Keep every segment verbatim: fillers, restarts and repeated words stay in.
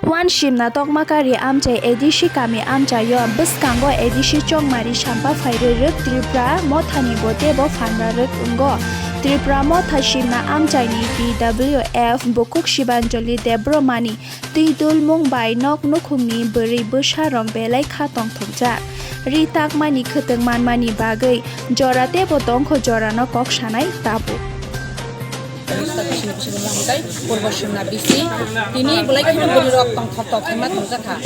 One Shimna Tokmakari amchai A D C kami amchaio bwskango A D C chongmari sampa phairwi rwk Tripura mothani bo teibo phanra rwk wngo. Tripura motha Shimna amchaini T W F bukhuk Shibanjali Debbarmani twi dulmung bai nok nukhungni bwrwi bwsarok belai kha tongthokjak. Ri takmani khwtwng manmani bagwi jora teibo tongkho jorano kok sanai tabuk. Purbo Simna bisi tini belai kheno bwrwi rok tongthok tongthok khe ma tongjakha.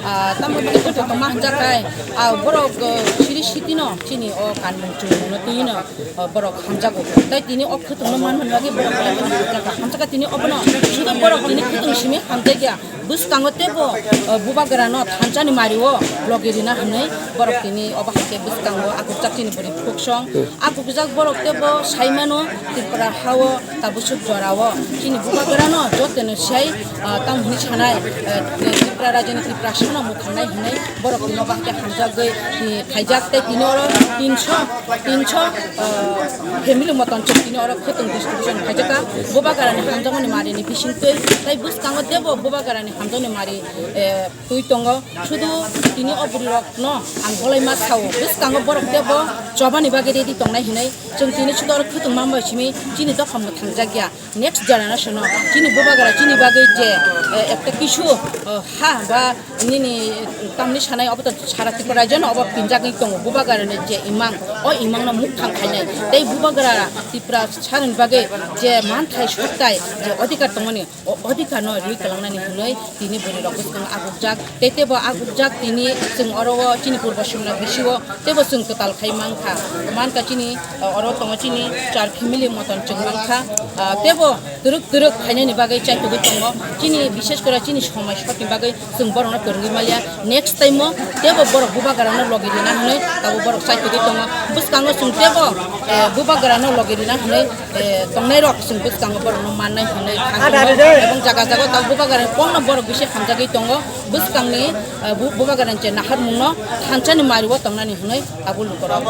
Ah, tamo belai kheno tongma hwnjakha. Ah, borok, ah, siri sitino chini o kanmung chumungno twino, ah, borok hamjago. Tai tini o khwtwngno manmani bagwi borok belai kheno hamjakha. Hamjakha tini obono sudo borok tini khwtwng simi hamjakya. Bwskango teibo, ah, bubagrano thansani mario logi rina hwnwi borok tini obo hai khe bwskango akukjak chini bwrwi phuksong. Akukjak borok teibo saimano Tripura hao tabusuk jorao chini bubagrano jotono sai, ah, tamo hwnwi sanai, ah, Tripura rajyoni Tiprasano mwthangnai hwnwi borok tini obo hai khe hamjagwi, eh, khaijak tei tini oro tinso, tinso, ah, family moton chwng tini oro khwtwng distribution khaijakha. Bubagrani hamjakmani marini bisingtwi tei bwskango teibo bubagrani hamjakmani mari, eh, twi tongo. Sudu tini o bwrwirokno ang bolai ma sao, bwskango borok teibo chobani bagwi ready tongnai hinwi. Chwng tini sudu oro khwtwng manbai simi chini dopha mwthangjakya. Next generation-o chini bubagra chini bagwi je, eh, ekta kisu, eh, ha ba nini tamni sanai obo to sara Tripura rajyo-no obo pinjagwi tongo. Bubagrani je imang, o imangno mukthang khainai. Tei bubagra Tripura saroni bagwi je manthai soktai, je odhikar tongmani, o odhikarno rwi kwlangnani hwnwi tini bwrwirok bwskango agukjak. Tei teibo agukjak tini chwng oro o chini Purbo Simna bisio teibo chwng kwtal khai mankha. Mankha chini, uh, oro tongo chini char family moton chwng mankha. Uh, teibo twrwk twrwk khainani bagwi chaitugwi tongo. Chini bishesh kore chini somaj sotni bagwi chwng borokno kwrwngwi maliya. Next time o teibo borok bubagrano logi rina hwnwi tabuk borok chaitugwi tongo. Bwskango chwng teibo, eh, bubagrano logi rina hwnwi eh, tongnairok chwng bwskango borokno mannai hwnwi kha tongo. Ebong jaga jaga tabuk bubagrani kokno borok bisi hamjagwi tongo. Bwskangni, eh, bu-, bubagrani je naharmungno thansani mario tongnani hwnwi tabuk lukurok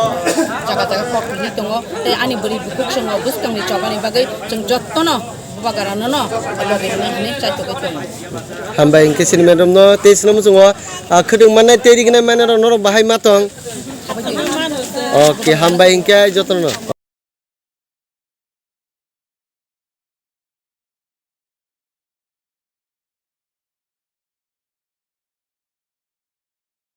jaga jaga kok rini tongo. Tei ani bwrwi bukhuk chwngno bwskangni chobani bagwi chwng jottono bubagrano no logi rina hwnwi chaitugwi tongo. Hambai hwnkhe sinimanrokno tei sino muchungo, ah, khwtwng mannai tei rignai manwirok norok bahai ma tong. Oke, hambai hwnkhe jotono.